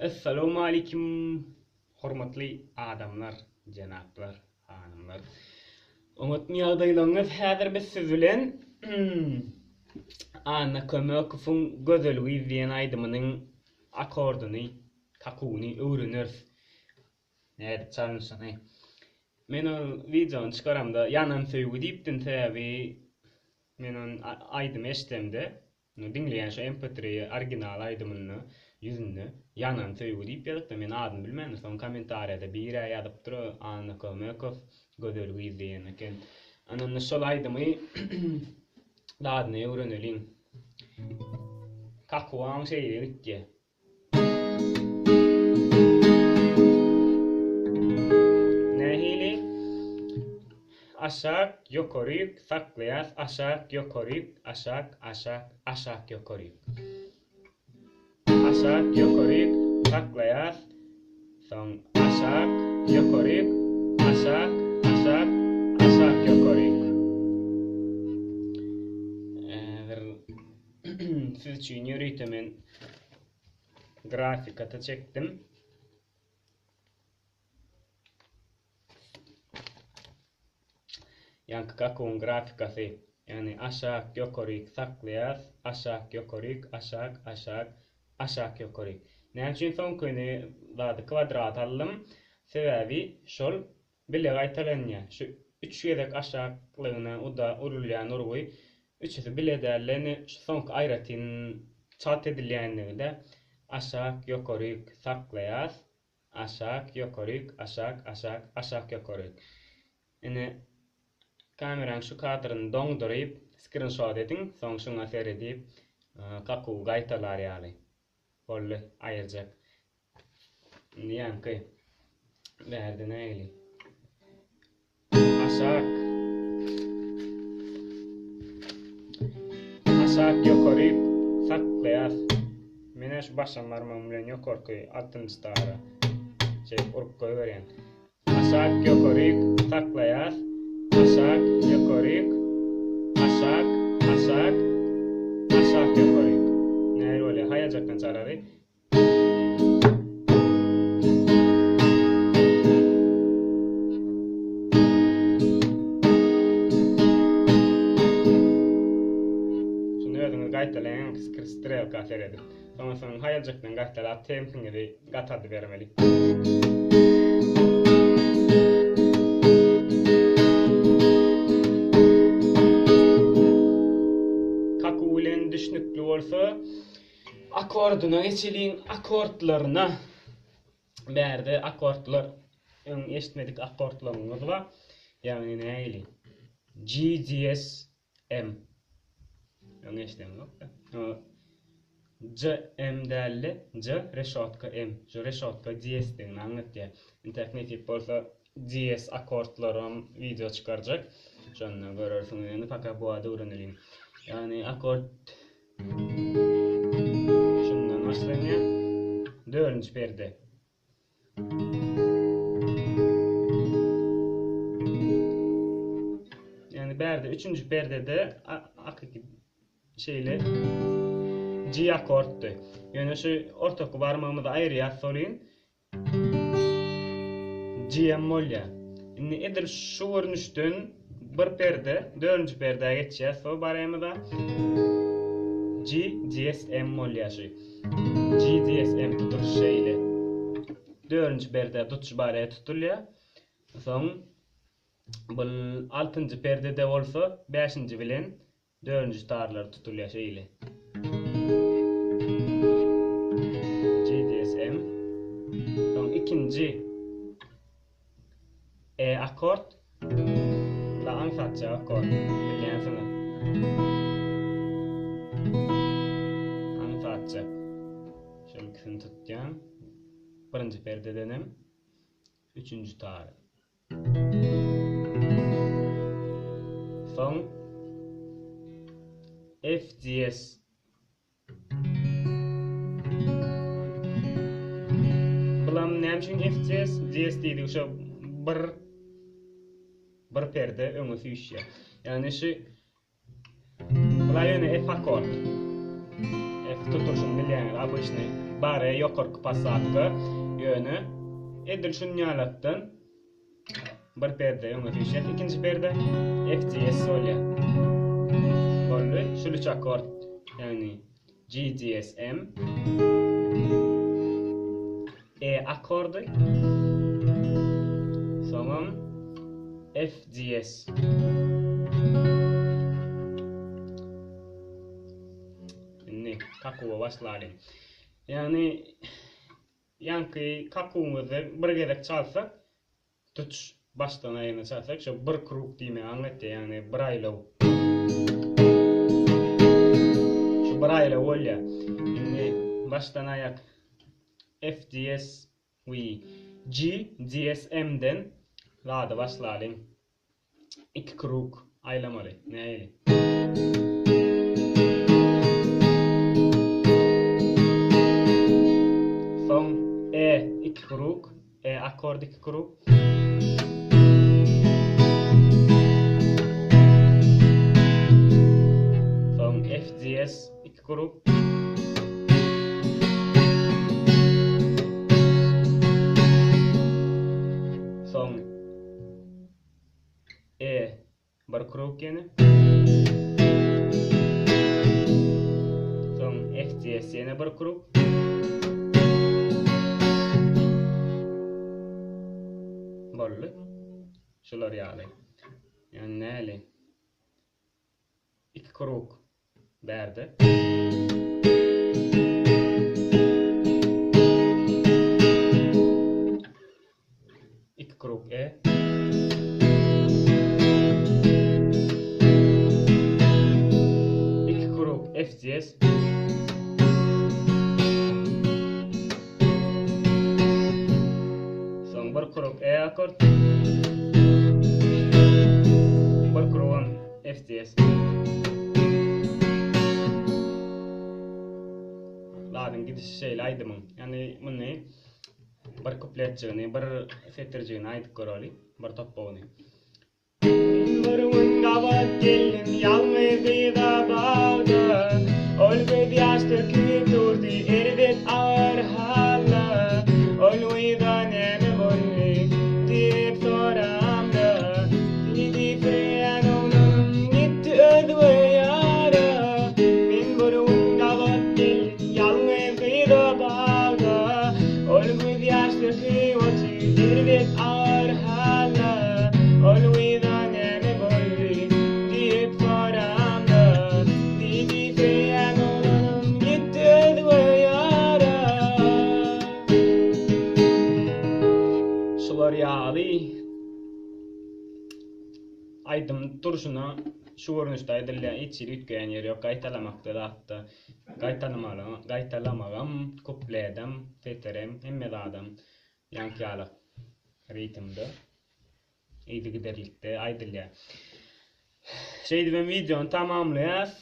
Essalawmalikim hormatly adamlar, jenaplar, hanymlar. Oňatmy ýagdaýlaryňyz? Häzir biz siz bilen Anna Kömekowyň Gözel gyz diýen aýdymynyň akordyny, kakuwyny öwreneris. Nädip çalynşyny. Men ol wideony çykaramda Ýanan söýgi diýipdim, sebäbi men ony aýdymy eşidemde Diňleýän şu MP3 original aýdymynda ýüzünde Ýanan söýgi diýip ýazypdyr men adyny bilmändim soň kommentariýada birä ýazypdyr Anna Kömekow Gözel gyz diýen eken ananda şol aýdymy dadyny öwreneliň Kakuwaň şeýle gitýä. Nähili? Aşak, ýokaryk, saklaýas, aşak, ýokaryk, aşak, aşak, aşak, ýokaryk. Aşak, ýokaryk, saklaýas, soň aşak, ýokaryk, aşak, aşak, aşak, ýokaryk. Häzir Siz üçin ýörite men grafikata çekdim. Ýaňky kakuwyň grafikasy. Ýagny aşak, ýokaryk saklaýas, aşak, ýokaryk, aşak, aşak, aşak, ýokaryk. Näme üçin soňkyny zady kwadrat aldym? Sebäbi şol Bile gaýtalanýar. Şu üç gezek aşaklygyna uda urulýan urgy üçüsi bile dälde ine şu soňky aýratyn çalt edilýänligide aşak ýokaryk saklaýas aşak ýokaryk aşak aşak aşak ýokaryk. Ine kameraň şu kadryny doňduryp skrinşot ediň soň şuňa seredip kakuwy gaýtalar ýaly. Boldy aýyrjak. Indi ýaňky bärde nähili? Aşak. Aşak ýokaryk saklaýas. Menä şu başam barmagym bilen ýokarky altynjy tara şeýdip urup goýberýän. Aşak ýokaryk saklaýas. Aşak ýokaryk aşak aşak aşak ýokaryk. Nähili bolýar? Haýaljakdan çalaly. Şuny özüňiz gaýtalaýaň, strelka seredip. Soňa soň haýaljakdan gaýtalap tempiňizi gataldybermeli. Kakuw bilen düşnükli bolsa, Akordyna geçeliň akordlaryna. Bärde akordlar öň eşitmedik akordlaryňyz bar. Ýagny nähili? G D S M. Öň eşideňizokda. C M dälde C reşotka M. Şu reşotka D S-digini aňlatýar. Intäk nesip bolsa D S akordlaram wideo çykarjak. Şonda görersiňiz. Indi paka bu ady öwreneliň. Ýagny akord Şundan başlanýar. Dördünji perde. Ýagny bärde üçünji perdede hakyky şeýle G akorddy. Ýöne şu ortaky barmagymyzy aýyrýas solyn. GM bolýar. Indi edil şu görnüşden bir perde, dördünji perdä geçýär. So barýamyza G, D, S, M bolýar şu. G, D, S, M tutulyş şeýle. Dördünji perde tutuş barýa tutulýar. Soň bu altynjy perdede bolsa bäşinji bilen Dördünji tarlar tutulýar şeýle. G D S M. Soň ikinji E akord. La aňsatja akord bilýänsiňiz. Aňsatjak. Şol ikisini tutýaň. Birinji perdedenem üçünji tary. Soň F D S Bulam näme üçin F D S? D S diýdik şo bir bir perde öňe süýşýär. Ýagny şu Bula ýöne F akord. F tutulyşyny bilýäňiz, obyçnyý. Bare ýokarky posadka, ýöne edil şunýalakdan bir perde öňe süýşýär, ikinji perde F D S bolýar. Boldy, şul üç akkord, ýagny G D S M, E akkordy, soňam F D S. Indi kakuwa başlalyň. Ýagny ýaňky kakuwymyzy bir gezek çalsak, tutuş başdan aýagyna çalsak, şo bir krug diýmegi aňlatýar, ýagny bir aýlaw. Şu bir aýlaw bolýar. Indi başdan aýak F D S V G D S M-den zada başlalyň. Iki krug aýlamaly. Nähili? Soň E iki krug, E akkord iki krug. Soň F D S iki krug. Soň E bir krug ýene. Soň F D S ýene bir krug. Boldy. Şular ýaly. Ýani näli? Iki krug bärde. Iki krug E. Iki krug F D S. Soň bir krug E akord. Bir krugam F D S. Zadyň gidişi şeýle aýdymyň. Ýagny muny bir kupletjigini, bir setirjigini aýdyp göreli, bir topbagyny. Men bir gün gabat geldim ýalňyz gyza bagda, Ol gözýaş döküp durdy erbet agyr halda. Ol gyza näme boldy diýip soramda, Diýdi söýen oglanym gitdi özge ýara. Men bir gün gabat geldim ýalňyz gyza bagda, Ol gözýaş döküp otyr erbet agyr halda. Ol gyza näme boldy diýip soramda, Diýdi söýen oglanym gitdi özge ýara. Şular ýaly aýdym durşuna şu görnüşde aýdylýar, hiç hili üýtgeýän ýeri ýok, gaýtalamakda zatda gaýtalamagam, kupledem, setirem, hemme zadam ýaňky ýaly ritmde yzygiderlikde aýdylýar. Şeýdibem wideony tamamlaýas.